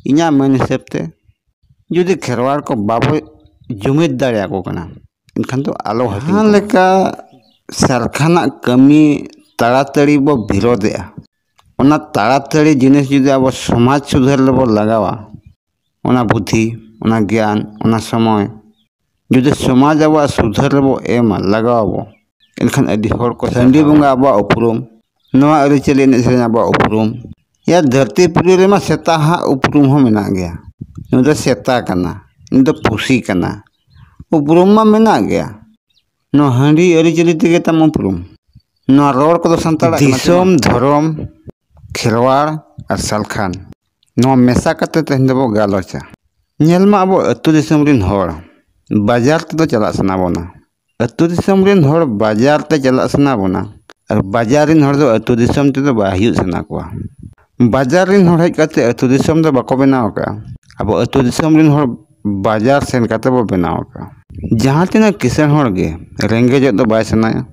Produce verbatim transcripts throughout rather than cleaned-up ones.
ᱤᱧᱟᱹᱜ ᱢᱮᱱ ᱦᱤᱥᱟᱹᱵ ᱛᱮ, ᱡᱩᱫᱤ ᱠᱷᱮᱨᱣᱟᱲ ᱠᱚ ᱵᱟᱵᱚ ᱡᱩᱢᱤᱫ ᱫᱟᱲᱮᱭᱟᱠᱚ ᱠᱟᱱᱟ, ᱮᱱᱠᱷᱟᱱ ᱫᱚ ᱟᱞᱚ ᱦᱟᱹᱴᱤᱧ ᱡᱟᱦᱟᱸ ᱠᱚᱢᱟ᱾ ᱞᱮᱠᱟ ᱥᱟᱞᱠᱷᱟᱱᱟᱜ ᱠᱟᱹᱢᱤ ᱛᱟᱲᱟᱛᱟᱲᱤ ᱵᱚ ᱵᱤᱨᱳᱫᱷᱮᱜᱼᱟ, ᱚᱱᱟ ᱛᱟᱲᱟᱛᱟᱲᱤ ᱡᱤᱱᱤᱥ ᱡᱩᱫᱤ ᱟᱵᱚ ᱥᱚᱢᱟᱡᱽ ᱥᱩᱫᱷᱟᱹᱨ ᱨᱮᱵᱚ ᱞᱟᱜᱟᱣᱟ, ᱚᱱᱟ ᱵᱩᱫᱷᱤ, ᱚᱱᱟ ᱜᱮᱭᱟᱱ, ᱚᱱᱟ ᱥᱚᱢᱚᱭ ᱡᱩᱫᱤ ᱥᱚᱢᱟᱡᱽ ᱟᱵᱚᱣᱟᱜ ᱥᱩᱫᱷᱟᱹᱨ ᱨᱮᱵᱚ ᱮᱢᱟ, ᱞᱟᱜᱟᱣ ᱟᱵᱚ, ᱮᱱᱠᱷᱟᱱ ᱟᱹᱰᱤ ᱦᱚᱲ ᱠᱚ ᱥᱟᱺᱰᱤ ᱵᱚᱸᱜᱟ ᱟᱵᱚᱣᱟᱜ ᱩᱯᱨᱩᱢ, ᱱᱚᱣᱟ ᱟᱹᱨᱤᱪᱟᱹᱞᱤ ᱮᱱᱮᱡ ᱥᱮᱨᱮᱧ ᱟᱵᱚᱣᱟᱜ ᱩᱯᱨᱩᱢ, ᱭᱟ ᱫᱷᱟᱹᱨᱛᱤ ᱯᱩᱨᱤ ᱨᱮᱢᱟ ᱥᱮᱛᱟ ᱦᱟᱜ ᱩᱯᱨᱩᱢ ᱦᱚᱸ ᱢᱮᱱᱟᱜ ᱜᱮᱭᱟ᱾ ᱱᱩᱭ ᱫᱚ ᱥᱮᱛᱟ ᱠᱟᱱᱟ, ᱱᱩᱭ ᱫᱚ ᱯᱩᱥᱤ ᱠᱟᱱᱟ, ᱩᱯᱨᱩᱢ ᱢᱟ ᱢᱮᱱᱟᱜ ᱜᱮᱭᱟ᱾ ᱱᱚᱣᱟ ᱦᱟᱺᱰᱤ ᱟᱹᱨᱤᱪᱟᱹᱞᱤ ᱛᱮᱜᱮ ᱛᱟᱢ ᱩᱯᱨᱩᱢ᱾ ᱱᱚᱣᱟ ᱨᱚᱲ ᱠᱚᱫᱚ ᱥᱟᱱᱛᱟᱲᱟᱜ ᱠᱟᱱᱟ ᱥᱮ ᱫᱤᱥᱚᱢ, ᱵᱟᱝ? ᱫᱷᱚᱨᱚᱢ, ᱠᱷᱮᱨᱣᱟᱲ ᱟᱨ ᱥᱟᱞᱠᱷᱟᱱ, ᱱᱚᱣᱟ ᱢᱮᱥᱟ ᱠᱟᱛᱮ ᱛᱮᱦᱮᱧ ᱫᱚᱵᱚ ᱜᱟᱞᱚᱪᱟ᱾ ᱧᱮᱞ ᱢᱟ, ᱟᱵᱚ ᱟᱹᱛᱩ ᱫᱤᱥᱚᱢ ᱨᱮᱱ ᱦᱚᱲ ᱵᱟᱡᱟᱨ ᱛᱮᱫᱚ ᱪᱟᱞᱟᱜ ᱥᱟᱱᱟ ᱵᱚᱱᱟ᱾ ᱟᱹᱛᱩ ᱫᱤᱥᱚᱢ ᱨᱮᱱ ᱦᱚᱲ ᱵᱟᱡᱟᱨ ᱛᱮ ᱪᱟᱞᱟᱜ ᱥᱟᱱᱟ ᱵᱚᱱᱟ, ᱟᱨ ᱵᱟᱡᱟᱨ ᱨᱮᱱ ᱦᱚᱲ ᱫᱚ ᱟᱹᱛᱩ ᱫᱤᱥᱚᱢ ᱛᱮᱫᱚ ᱵᱟᱭ ᱦᱤᱡᱩᱜ ᱥᱟᱱᱟ ᱠᱚᱣᱟ᱾ ᱵᱟᱡᱟᱨ ᱨᱮᱱ ᱦᱚᱲ ᱦᱮᱡ ᱠᱟᱛᱮ ᱟᱹᱛᱩ ᱫᱤᱥᱚᱢ ᱫᱚ ᱵᱟᱠᱚ ᱵᱮᱱᱟᱣ ᱟᱠᱟᱫᱼᱟ᱾ ᱟᱵᱚ ᱟᱹᱛᱩ ᱫᱤᱥᱚᱢ ᱨᱮᱱ ᱦᱚᱲ ᱵᱟᱡᱟᱨ ᱥᱮᱱ ᱠᱟᱛᱮ ᱵᱚ ᱵᱮᱱᱟᱣ ᱟᱠᱟᱫᱼᱟ᱾ ᱡᱟᱦᱟᱸ ᱛᱤᱱᱟᱹᱜ ᱠᱤᱥᱟᱹᱬ ᱦᱚᱲ ᱜᱮ ᱨᱮᱸᱜᱮᱡᱚᱜ ᱫᱚ ᱵᱟᱭ ᱥᱟᱱᱟᱭᱟ,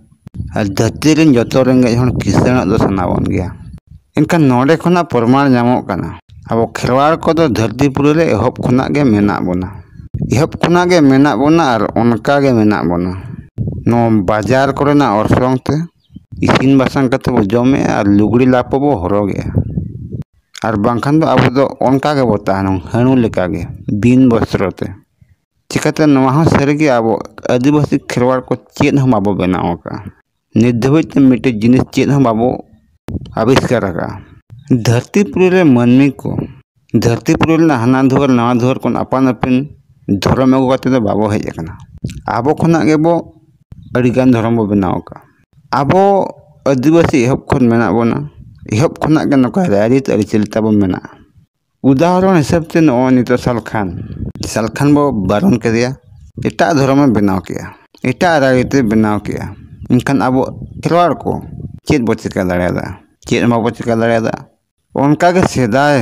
ᱟᱨ ᱫᱷᱟᱹᱨᱛᱤ ᱨᱮᱱ ᱡᱚᱛᱚ ᱨᱮᱸᱜᱮᱡ ᱦᱚᱲ ᱠᱤᱥᱟᱹᱬᱚᱜ ᱫᱚ ᱥᱟᱱᱟ ᱵᱚᱱ ᱜᱮᱭᱟ᱾ ᱮᱱᱠᱷᱟᱱ ᱱᱚᱰᱮ ᱠᱷᱚᱱᱟᱜ ᱯᱨᱚᱢᱟᱬ ᱧᱟᱢᱚᱜ ᱠᱟᱱᱟ, ᱟᱵᱚ ᱠᱷᱮᱨᱣᱟᱲ ᱠᱚᱫᱚ ᱫᱷᱟᱹᱨᱛᱤ ᱯᱩᱨᱤ ᱨᱮ ᱮᱦᱚᱵ ᱠᱷᱚᱱᱟᱜ ᱜᱮ ᱢᱮᱱᱟᱜ ᱵᱚᱱᱟ᱾ ᱮᱦᱚᱵ ᱠᱷᱚᱱᱟᱜ ᱜᱮ ᱢᱮᱱᱟᱜ ᱵᱚᱱᱟ ᱟᱨ ᱚᱱᱠᱟ ᱜᱮ ᱢᱮᱱᱟᱜ ᱵᱚᱱᱟ᱾ ᱱᱚᱣᱟ ᱵᱟᱡᱟᱨ ᱠᱚᱨᱮᱱᱟᱜ ᱚᱨᱥᱚᱝ ᱛᱮ ᱤᱥᱤᱱ ᱵᱟᱥᱟᱝ ᱠᱟᱛᱮ ᱵᱚ ᱡᱚᱢᱮᱜᱼᱟ ᱟᱨ ᱞᱩᱜᱽᱲᱤ ᱞᱟᱯᱚ ᱵᱚ ᱦᱚᱨᱚᱜᱮᱜᱼᱟ᱾ ᱟᱨ ᱵᱟᱝᱠᱷᱟᱱ ᱫᱚ ᱟᱵᱚ ᱫᱚ ᱚᱱᱠᱟ ᱜᱮᱵᱚ ᱛᱟᱦᱮᱱᱟ, ᱦᱟᱹᱬᱩ ᱞᱮᱠᱟᱜᱮ, ᱵᱤᱱ ᱵᱚᱥᱛᱨᱚ ᱛᱮ᱾ ᱪᱤᱠᱟᱹᱛᱮ ᱱᱚᱣᱟ ᱦᱚᱸ ᱥᱟᱹᱨᱤᱜᱮ ᱟᱵᱚ ᱟᱹᱫᱤᱵᱟᱹᱥᱤ ᱠᱷᱮᱨᱣᱟᱲ ᱠᱚ ᱪᱮᱫ ᱦᱚᱸ ᱵᱟᱵᱚ ᱵᱮᱱᱟᱣ ᱟᱠᱟᱫᱼᱟ᱾ ᱱᱤᱛ ᱫᱷᱟᱹᱵᱤᱡ ᱛᱮ ᱢᱤᱫᱴᱮᱡ ᱡᱤᱱᱤᱥ ᱪᱮᱫ ᱦᱚᱸ ᱵᱟᱵᱚ ᱟᱵᱤᱥᱠᱟᱨ ᱟᱠᱟᱫᱼᱟ᱾ ᱫᱷᱟᱹᱨᱛᱤ ᱯᱩᱨᱤ ᱨᱮ ᱢᱟᱹᱱᱢᱤ ᱠᱚ ᱫᱷᱟᱹᱨᱛᱤ ᱯᱩᱨᱤ ᱨᱮᱱᱟᱜ ᱦᱟᱱᱟ ᱫᱩᱣᱟᱹᱨ ᱱᱟᱣᱟ ᱫᱩᱣᱟᱹᱨ ᱠᱷᱚᱱ ᱟᱯᱟᱱ ᱟᱹᱯᱤᱱ ᱫᱷᱚᱨᱚᱢ ᱟᱹᱜᱩ ᱠᱟᱛᱮ ᱫᱚ ᱵᱟᱵᱚ ᱦᱮᱡ ᱟᱠᱟᱱᱟ᱾ ᱟᱵᱚ ᱠᱷᱚᱱᱟᱜ ᱜᱮᱵᱚ ᱟᱹᱰᱤᱜᱟᱱ ᱫᱷᱚᱨᱚᱢ ᱵᱚ ᱵᱮᱱᱟᱣ ᱟᱠᱟᱫᱼᱟ᱾ ᱟᱵᱚ ᱟᱹᱫᱤᱵᱟᱹᱥᱤ ᱮᱦᱚᱵ ᱠᱷᱚᱱ ᱢᱮᱱᱟᱜ ᱵᱚᱱᱟ, ᱮᱦᱚᱵ ᱠᱷᱚᱱᱟᱜ ᱜᱮ ᱱᱚᱝᱠᱟ ᱨᱟᱭᱨᱤᱛ ᱟᱹᱨᱤᱪᱟᱹᱞᱤ ᱛᱟᱵᱚ ᱢᱮᱱᱟᱜᱼᱟ᱾ ᱩᱫᱟᱦᱚᱨᱚᱱ ᱦᱤᱥᱟᱹᱵ ᱛᱮ ᱱᱚᱜᱼᱚᱭ ᱱᱤᱛᱚᱜ ᱥᱟᱞᱠᱷᱟᱱ, ᱥᱟᱞᱠᱷᱟᱱ ᱵᱚ ᱵᱟᱨᱚᱱ ᱠᱮᱫᱮᱭᱟ, ᱮᱴᱟᱜ ᱫᱷᱚᱨᱚᱢᱮ ᱵᱮᱱᱟᱣ ᱠᱮᱜᱼᱟ, ᱮᱴᱟᱜ ᱨᱟᱭᱨᱤᱛᱮ ᱵᱮᱱᱟᱣ ᱠᱮᱜᱼᱟ᱾ ᱮᱱᱠᱷᱟᱱ ᱟᱵᱚ ᱠᱷᱮᱨᱣᱟᱲ ᱠᱚ ᱪᱮᱫ ᱵᱚ ᱪᱤᱠᱟᱹ ᱫᱟᱲᱮᱭᱟᱫᱟ? ᱪᱮᱫ ᱦᱚᱸ ᱵᱟᱵᱚ ᱪᱤᱠᱟᱹ ᱫᱟᱲᱮᱭᱟᱫᱟ᱾ ᱚᱱᱠᱟᱜᱮ ᱥᱮᱫᱟᱭ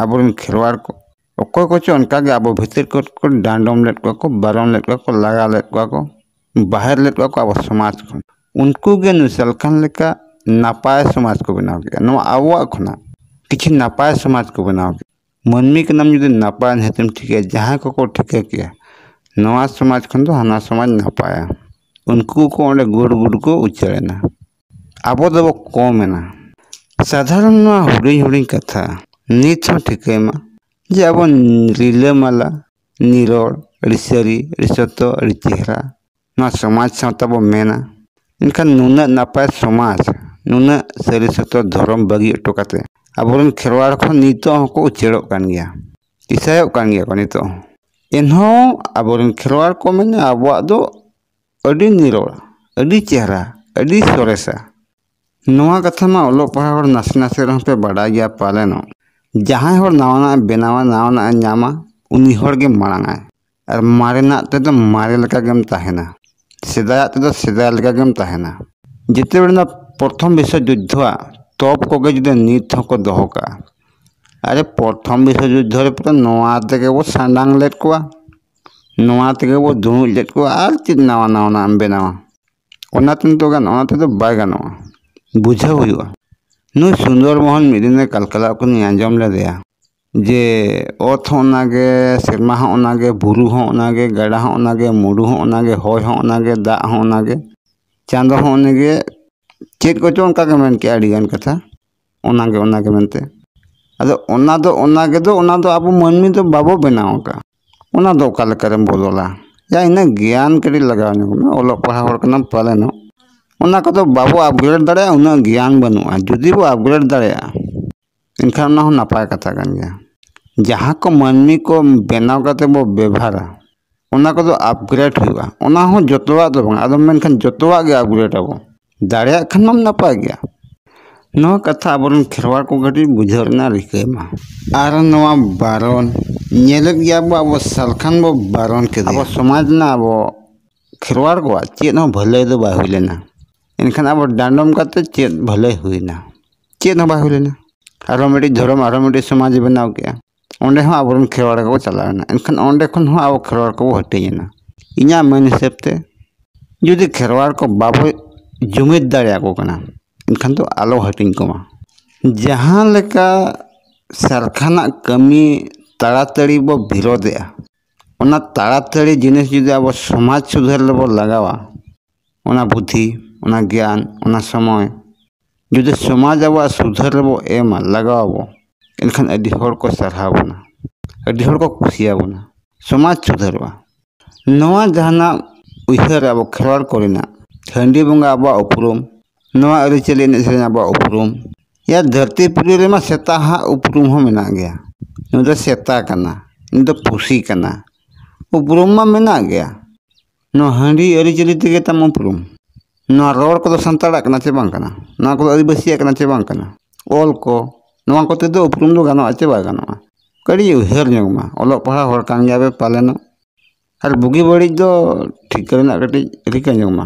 ᱟᱵᱚᱨᱮᱱ ᱠᱷᱮᱨᱣᱟᱲ ᱠᱚ ᱚᱠᱚᱭ ᱠᱚᱪᱚ ᱚᱱᱠᱟᱜᱮ ᱟᱵᱚ ᱵᱷᱤᱛᱤᱨ ᱠᱚᱨᱮ ᱠᱚ ᱰᱟᱸᱰᱚᱢ ᱞᱮᱫ ᱠᱚᱣᱟ ᱠᱚ, ᱵᱟᱨᱚᱱ ᱞᱮᱫ ᱠᱚᱣᱟ ᱠᱚ, ᱞᱟᱜᱟ ᱞᱮᱫ ᱠᱚᱣᱟ ᱠᱚ, ᱵᱟᱦᱮᱨ ᱞᱮᱫ ᱠᱚᱣᱟ ᱠᱚ ᱟᱵᱚ ᱥᱚᱢᱟᱡᱽ ᱠᱷᱚᱱ᱾ ᱩᱱᱠᱩ ᱜᱮ ᱱᱩᱭ ᱥᱟᱞᱠᱷᱟᱱ ᱞᱮᱠᱟ ᱱᱟᱯᱟᱭ ᱥᱚᱢᱟᱡᱽ ᱠᱚ ᱵᱮᱱᱟᱣ ᱠᱮᱜᱼᱟ᱾ ᱱᱚᱣᱟ ᱟᱵᱚᱣᱟᱜ ᱠᱷᱚᱱᱟᱜ ᱠᱤᱪᱷᱩ ᱱᱟᱯᱟᱭ ᱥᱚᱢᱟᱡᱽ ᱠᱚ ᱵᱮᱱᱟᱣ ᱠᱮᱜᱼᱟ᱾ ᱢᱟᱹᱱᱢᱤ ᱠᱟᱱᱟᱢ ᱡᱩᱫᱤ ᱱᱟᱯᱟᱭ ᱱᱤᱦᱟᱹᱛᱮᱢ ᱴᱷᱤᱠᱟᱹᱭᱟ, ᱡᱟᱦᱟᱸᱭ ᱠᱚᱠᱚ ᱴᱷᱤᱠᱟᱹ ᱠᱮᱭᱟ ᱱᱚᱣᱟ ᱥᱚᱢᱟᱡᱽ ᱠᱷᱚᱱ ᱫᱚ ᱦᱟᱱᱟ ᱥᱚᱢᱟᱡᱽ ᱱᱟᱯᱟᱭᱟ, ᱩᱱᱠᱩ ᱠᱚ ᱚᱸᱰᱮ ᱜᱩᱰ ᱜᱩᱰ ᱠᱚ ᱩᱪᱟᱹᱲ ᱮᱱᱟ᱾ ᱟᱵᱚ ᱫᱚᱵᱚ ᱠᱚᱢ ᱮᱱᱟ᱾ ᱥᱟᱫᱷᱟᱨᱚᱱ ᱱᱚᱣᱟ ᱦᱩᱰᱤᱧ ᱦᱩᱰᱤᱧ ᱠᱟᱛᱷᱟ ᱱᱤᱛ ᱦᱚᱸ ᱴᱷᱤᱠᱟᱹᱭ ᱢᱟ ᱡᱮ ᱟᱵᱚ ᱨᱤᱞᱟᱹᱢᱟᱞᱟ, ᱱᱤᱨᱚᱲ, ᱟᱹᱰᱤ ᱥᱟᱹᱨᱤ, ᱟᱹᱰᱤ ᱥᱚᱛᱚ, ᱟᱹᱰᱤ ᱪᱮᱦᱨᱟ ᱱᱚᱣᱟ ᱥᱚᱢᱟᱡᱽ ᱥᱟᱶᱛᱟ ᱵᱚ ᱢᱮᱱᱟ᱾ ᱮᱱᱠᱷᱟᱱ ᱱᱩᱱᱟᱹᱜ ᱱᱟᱯᱟᱭ ᱥᱚᱢᱟᱡᱽ, ᱱᱩᱱᱟᱹᱜ ᱥᱟᱹᱨᱤ ᱥᱚᱛᱚ ᱫᱷᱚᱨᱚᱢ ᱵᱟᱹᱜᱤ ᱦᱚᱴᱚ ᱠᱟᱛᱮ ᱟᱵᱚᱨᱮᱱ ᱠᱷᱮᱨᱣᱟᱲ ᱠᱷᱚᱱ ᱱᱤᱛᱚᱜ ᱦᱚᱸᱠᱚ ᱩᱪᱟᱹᱲᱚᱜ ᱠᱟᱱ ᱜᱮᱭᱟ, ᱤᱥᱟᱭᱚᱜ ᱠᱟᱱ ᱜᱮᱭᱟ ᱠᱚ ᱱᱤᱛᱚᱜ ᱦᱚᱸ᱾ ᱮᱱᱦᱚᱸ ᱟᱵᱚᱨᱮᱱ ᱠᱷᱮᱨᱣᱟᱲ ᱠᱚ ᱢᱮᱱᱟ ᱟᱵᱚᱣᱟᱜ ᱫᱚ ᱟᱹᱰᱤ ᱱᱤᱨᱚᱲ, ᱟᱹᱰᱤ ᱪᱮᱦᱨᱟ, ᱟᱹᱰᱤ ᱥᱚᱨᱮᱥᱟ᱾ ᱱᱚᱣᱟ ᱠᱟᱛᱷᱟ ᱢᱟ ᱚᱞᱚᱜ ᱯᱟᱲᱦᱟᱣ ᱦᱚᱲ ᱱᱟᱥᱮ ᱱᱟᱥᱮ ᱨᱮᱦᱚᱸ ᱯᱮ ᱵᱟᱰᱟᱭ ᱜᱮᱭᱟ ᱯᱟᱞᱮᱱᱚᱜ᱾ ᱡᱟᱦᱟᱸᱭ ᱦᱚᱲ ᱱᱟᱣᱟᱱᱟᱜ ᱮ ᱵᱮᱱᱟᱣᱟ, ᱱᱟᱣᱟᱱᱟᱜ ᱮ ᱧᱟᱢᱟ, ᱩᱱᱤ ᱦᱚᱲ ᱜᱮ ᱢᱟᱲᱟᱝ ᱟᱭ᱾ ᱟᱨ ᱢᱟᱨᱮᱱᱟᱜ ᱛᱮᱫᱚ ᱢᱟᱨᱮ ᱞᱮᱠᱟ ᱜᱮᱢ ᱛᱟᱦᱮᱱᱟ, ᱥᱮᱫᱟᱭᱟᱜ ᱛᱮᱫᱚ ᱥᱮᱫᱟᱭ ᱞᱮᱠᱟ ᱜᱮᱢ ᱛᱟᱦᱮᱱᱟ᱾ ᱡᱮᱛᱮ ᱵᱮᱲᱟ ᱯᱨᱚᱛᱷᱚᱢ ᱵᱤᱥᱥᱚ ᱡᱩᱫᱽᱫᱷᱚᱣᱟᱜ ᱛᱚᱯ ᱠᱚᱜᱮ ᱡᱩᱫᱤ ᱱᱤᱛ ᱦᱚᱸᱠᱚ ᱫᱚᱦᱚ ᱠᱟᱜᱼᱟ, ᱟᱨᱮ ᱯᱨᱚᱛᱷᱚᱢ ᱵᱤᱥᱥᱚ ᱡᱩᱫᱽᱫᱷᱚ ᱨᱮ ᱯᱩᱨᱟᱹ ᱱᱚᱣᱟ ᱛᱮᱜᱮ ᱵᱚ ᱥᱟᱸᱰᱟᱝ ᱞᱮᱫ ᱠᱚᱣᱟ, ᱱᱚᱣᱟ ᱛᱮᱜᱮ ᱵᱚ ᱫᱩᱲᱩᱵ ᱞᱮᱫ ᱠᱚᱣᱟ, ᱟᱨ ᱪᱮᱫ ᱱᱟᱣᱟ ᱱᱟᱣᱟᱱᱟᱜ ᱮᱢ ᱵᱮᱱᱟᱣᱟ? ᱚᱱᱟ ᱛᱮᱫᱚ ᱜᱟᱱᱚᱜᱼᱟ, ᱚᱱᱟ ᱛᱮᱫᱚ ᱵᱟᱭ ᱜᱟᱱᱚᱜᱼᱟ, ᱵᱩᱡᱷᱟᱹᱣ ᱦᱩᱭᱩᱜᱼᱟ᱾ ᱱᱩᱭ ᱥᱩᱱᱫᱚᱨ ᱢᱳᱦᱚᱱ ᱢᱤᱫ ᱫᱤᱱᱮ ᱠᱟᱞᱠᱟᱞᱟᱣ ᱠᱟᱱᱟᱧ ᱟᱸᱡᱚᱢ ᱞᱮᱫᱮᱭᱟ ᱡᱮ ᱚᱛ ᱦᱚᱸ ᱚᱱᱟᱜᱮ, ᱥᱮᱨᱢᱟ ᱦᱚᱸ ᱚᱱᱟᱜᱮ, ᱵᱩᱨᱩ ᱦᱚᱸ ᱚᱱᱟᱜᱮ, ᱜᱟᱰᱟ ᱦᱚᱸ ᱚᱱᱟᱜᱮ, ᱢᱩᱰᱩ ᱦᱚᱸ ᱚᱱᱟᱜᱮ, ᱦᱚᱭ ᱦᱚᱸ ᱚᱱᱟᱜᱮ, ᱫᱟᱜ ᱦᱚᱸ ᱚᱱᱟᱜᱮ, ᱪᱟᱸᱫᱚ ᱦᱚᱸ ᱚᱱᱟᱜᱮ, ᱪᱮᱫ ᱠᱚᱪᱚ ᱚᱱᱠᱟ ᱜᱮ ᱢᱮᱱ ᱠᱮᱜᱼᱟ ᱟᱹᱰᱤᱜᱟᱱ ᱠᱟᱛᱷᱟ, ᱚᱱᱟᱜᱮ ᱚᱱᱟᱜᱮ ᱢᱮᱱᱛᱮ᱾ ᱟᱫᱚ ᱚᱱᱟ ᱫᱚ ᱚᱱᱟᱜᱮ ᱫᱚ ᱚᱱᱟ ᱫᱚ ᱟᱵᱚ ᱢᱟᱹᱱᱢᱤ ᱫᱚ ᱵᱟᱵᱚ ᱵᱮᱱᱟᱣ ᱟᱠᱟᱫ᱾ ᱚᱱᱟ ᱫᱚ ᱚᱠᱟ ᱞᱮᱠᱟᱨᱮᱢ ᱵᱚᱫᱚᱞᱟ? ᱭᱟ, ᱤᱱᱟᱹᱜ ᱜᱮᱭᱟᱱ ᱠᱟᱹᱴᱤᱡ ᱞᱟᱜᱟᱣ ᱧᱚᱜ ᱢᱮ, ᱚᱞᱚᱜ ᱯᱟᱲᱦᱟᱣ ᱦᱚᱲ ᱠᱟᱱᱟᱢ ᱯᱟᱞᱮᱱᱚᱜ᱾ ᱚᱱᱟ ᱠᱚᱫᱚ ᱵᱟᱵᱚ ᱟᱯᱜᱨᱮᱰ ᱫᱟᱲᱮᱭᱟᱜᱼᱟ, ᱩᱱᱟᱹᱜ ᱜᱮᱭᱟᱱ ᱵᱟᱹᱱᱩᱜᱼᱟ᱾ ᱡᱩᱫᱤ ᱵᱚ ᱟᱯᱜᱨᱮᱰ ᱫᱟᱲᱮᱭᱟᱜᱼᱟ, ᱮᱱᱠᱷᱟᱱ ᱚᱱᱟ ᱦᱚᱸ ᱱᱟᱯᱟᱭ ᱠᱟᱛᱷᱟ ᱠᱟᱱ ᱜᱮᱭᱟ᱾ ᱡᱟᱦᱟᱸ ᱠᱚ ᱢᱟᱹᱱᱢᱤ ᱠᱚ ᱵᱮᱱᱟᱣ ᱠᱟᱛᱮ ᱵᱚ ᱵᱮᱵᱷᱟᱨᱟ, ᱚᱱᱟ ᱠᱚᱫᱚ ᱟᱯᱜᱨᱮᱰ ᱦᱩᱭᱩᱜᱼᱟ᱾ ᱚᱱᱟ ᱦᱚᱸ ᱡᱚᱛᱚᱣᱟᱜ ᱫᱚ ᱵᱟᱝ, ᱟᱫᱚ ᱢᱮᱱᱠᱷᱟᱱ ᱡᱚᱛᱚᱣᱟᱜ ᱜᱮ ᱟᱯᱜᱨᱮᱰ ᱟᱵᱚ᱾ ᱫᱟᱲᱮᱭᱟᱜ ᱠᱷᱟᱱ ᱢᱟᱢ ᱱᱟᱯᱟᱭ ᱜᱮᱭᱟ᱾ ᱱᱚᱣᱟ ᱠᱟᱛᱷᱟ ᱟᱵᱚᱨᱮᱱ ᱠᱷᱮᱨᱣᱟᱲ ᱠᱚ ᱠᱟᱹᱴᱤᱡ ᱵᱩᱡᱷᱟᱹᱣ ᱨᱮᱱᱟᱜ ᱨᱤᱠᱟᱹᱭ ᱢᱟ᱾ ᱟᱨ ᱱᱚᱣᱟ ᱵᱟᱨᱚᱱ ᱧᱮᱞᱮᱫ ᱜᱮᱭᱟ ᱵᱚ, ᱟᱵᱚ ᱥᱟᱞᱠᱷᱟᱱ ᱵᱚ ᱵᱟᱨᱚᱱ ᱠᱮᱫᱮᱭᱟ᱾ ᱟᱵᱚ ᱥᱚᱢᱟᱡᱽ ᱨᱮᱱᱟᱜ ᱟᱵᱚ ᱠᱷᱮᱨᱣᱟᱲ ᱠᱚᱣᱟᱜ ᱪᱮᱫ ᱦᱚᱸ ᱵᱷᱟᱹᱞᱟᱹᱭ ᱫᱚ ᱵᱟᱭ ᱦᱩᱭ ᱞᱮᱱᱟ᱾ ᱮᱱᱠᱷᱟᱱ ᱟᱵᱚ ᱰᱟᱸᱰᱚᱢ ᱠᱟᱛᱮ ᱪᱮᱫ ᱵᱷᱟᱹᱞᱟᱹᱭ ᱦᱩᱭᱱᱟ? ᱪᱮᱫ ᱦᱚᱸ ᱵᱟᱭ ᱦᱩᱭ ᱞᱮᱱᱟ᱾ ᱟᱨᱦᱚᱸ ᱢᱤᱫᱴᱤᱡ ᱫᱷᱚᱨᱚᱢ, ᱟᱨᱦᱚᱸ ᱢᱤᱫᱴᱤᱡ ᱥᱚᱢᱟᱡᱽ ᱮ ᱵᱮᱱᱟᱣ ᱠᱮᱜᱼᱟ᱾ ᱚᱸᱰᱮ ᱦᱚᱸ ᱟᱵᱚᱨᱮᱱ ᱠᱷᱮᱨᱣᱟᱲ ᱠᱚᱠᱚ ᱪᱟᱞᱟᱣ ᱮᱱᱟ᱾ ᱮᱱᱠᱷᱟᱱ ᱚᱸᱰᱮ ᱠᱷᱚᱱ ᱦᱚᱸ ᱟᱵᱚ ᱠᱷᱮᱨᱣᱟᱲ ᱠᱚᱵᱚ ᱦᱟᱹᱴᱤᱧ ᱮᱱᱟ᱾ ᱤᱧᱟᱹᱜ ᱢᱮᱱ ᱦᱤᱥᱟᱹᱵ ᱛᱮ, ᱡᱩᱫᱤ ᱠᱷᱮᱨᱣᱟᱲ ᱠᱚ ᱵᱟᱵᱚ ᱡᱩᱢᱤᱫ ᱫᱟᱲᱮᱭᱟᱠᱚ ᱠᱟᱱᱟ, ᱮᱱᱠᱷᱟᱱ ᱫᱚ ᱟᱞᱚ ᱦᱟᱹᱴᱤᱧ ᱠᱚᱢᱟ᱾ ᱡᱟᱦᱟᱸ ᱞᱮᱠᱟ ᱥᱟᱨᱠᱷᱟᱱᱟᱜ ᱠᱟᱹᱢᱤ ᱛᱟᱲᱟᱛᱟᱲᱤ ᱵᱚ ᱵᱤᱨᱳᱫᱷᱮᱜᱼᱟ, ᱚᱱᱟ ᱛᱟᱲᱟᱛᱟᱲᱤ ᱡᱤᱱᱤᱥ ᱡᱩᱫᱤ ᱟᱵᱚ ᱥᱚᱢᱟᱡᱽ ᱥᱩᱫᱷᱟᱹᱨ ᱨᱮᱵᱚ ᱞᱟᱜᱟᱣᱟ, ᱚᱱᱟ ᱵᱩᱫᱷᱤ, ᱚᱱᱟ ᱜᱮᱭᱟᱱ, ᱚᱱᱟ ᱥᱚᱢᱚᱭ ᱡᱩᱫᱤ ᱥᱚᱢᱟᱡᱽ ᱟᱵᱚᱣᱟᱜ ᱥᱩᱫᱷᱟᱹᱨ ᱨᱮᱵᱚ ᱮᱢᱟ, ᱞᱟᱜᱟᱣ ᱟᱵᱚ, ᱮᱱᱠᱷᱟᱱ ᱟᱹᱰᱤ ᱦᱚᱲ ᱠᱚ ᱥᱟᱨᱦᱟᱣ ᱵᱚᱱᱟ, ᱟᱹᱰᱤ ᱦᱚᱲ ᱠᱚ ᱠᱩᱥᱤᱭᱟᱵᱚᱱᱟ᱾ ᱥᱚᱢᱟᱡᱽ ᱥᱩᱫᱷᱟᱹᱨᱚᱜᱼᱟ᱾ ᱱᱚᱣᱟ ᱡᱟᱦᱟᱱᱟᱜ ᱩᱭᱦᱟᱹᱨ ᱟᱵᱚ ᱠᱷᱮᱨᱣᱟᱲ ᱠᱚᱨᱮᱱᱟᱜ, ᱦᱟᱺᱰᱤ ᱵᱚᱸᱜᱟ ᱟᱵᱚᱣᱟᱜ ᱩᱯᱨᱩᱢ, ᱱᱚᱣᱟ ᱟᱹᱨᱤᱪᱟᱹᱞᱤ ᱮᱱᱮᱡ ᱥᱮᱨᱮᱧ ᱟᱵᱚᱣᱟᱜ ᱩᱯᱨᱩᱢ, ᱭᱟ ᱫᱷᱟᱹᱨᱛᱤ ᱯᱩᱨᱤ ᱨᱮᱢᱟ ᱥᱮᱛᱟ ᱦᱟᱜ ᱩᱯᱨᱩᱢ ᱦᱚᱸ ᱢᱮᱱᱟᱜ ᱜᱮᱭᱟ᱾ ᱱᱩᱭ ᱫᱚ ᱥᱮᱛᱟ ᱠᱟᱱᱟ, ᱱᱩᱭ ᱫᱚ ᱯᱩᱥᱤ ᱠᱟᱱᱟ, ᱩᱯᱨᱩᱢ ᱢᱟ ᱢᱮᱱᱟᱜ ᱜᱮᱭᱟ᱾ ᱱᱚᱣᱟ ᱦᱟᱺᱰᱤ ᱟᱹᱨᱤᱪᱟᱹᱞᱤ ᱛᱮᱜᱮ ᱛᱟᱢ ᱩᱯᱨᱩᱢ᱾ ᱱᱚᱣᱟ ᱨᱚᱲ ᱠᱚᱫᱚ ᱥᱟᱱᱛᱟᱲᱟᱜ ᱠᱟᱱᱟ ᱪᱮ ᱵᱟᱝ ᱠᱟᱱᱟ? ᱱᱚᱣᱟ ᱠᱚᱫᱚ ᱟᱹᱫᱤᱵᱟᱹᱥᱤᱭᱟᱜ ᱠᱟᱱᱟ ᱪᱮ ᱵᱟᱝ ᱠᱟᱱᱟ? ᱚᱞ ᱠᱚ, ᱱᱚᱣᱟ ᱠᱚᱛᱮ ᱫᱚ ᱩᱯᱨᱩᱢ ᱫᱚ ᱜᱟᱱᱚᱜᱼᱟ ᱪᱮ ᱵᱟᱭ ᱜᱟᱱᱚᱜᱼᱟ? ᱠᱟᱹᱴᱤᱡ ᱩᱭᱦᱟᱹᱨ ᱧᱚᱜᱽ ᱢᱟ, ᱚᱞᱚᱜ ᱯᱟᱲᱦᱟᱣ ᱦᱚᱲ ᱠᱟᱱ ᱜᱮᱭᱟ ᱯᱮ ᱯᱟᱞᱮᱱᱚᱜ᱾ ᱟᱨ ᱵᱩᱜᱤ ᱵᱟᱹᱲᱤᱡ ᱫᱚ ᱴᱷᱤᱠᱟᱹ ᱨᱮᱱᱟᱜ ᱠᱟᱹᱴᱤᱡ ᱨᱤᱠᱟᱹ ᱧᱚᱜᱽ ᱢᱟ᱾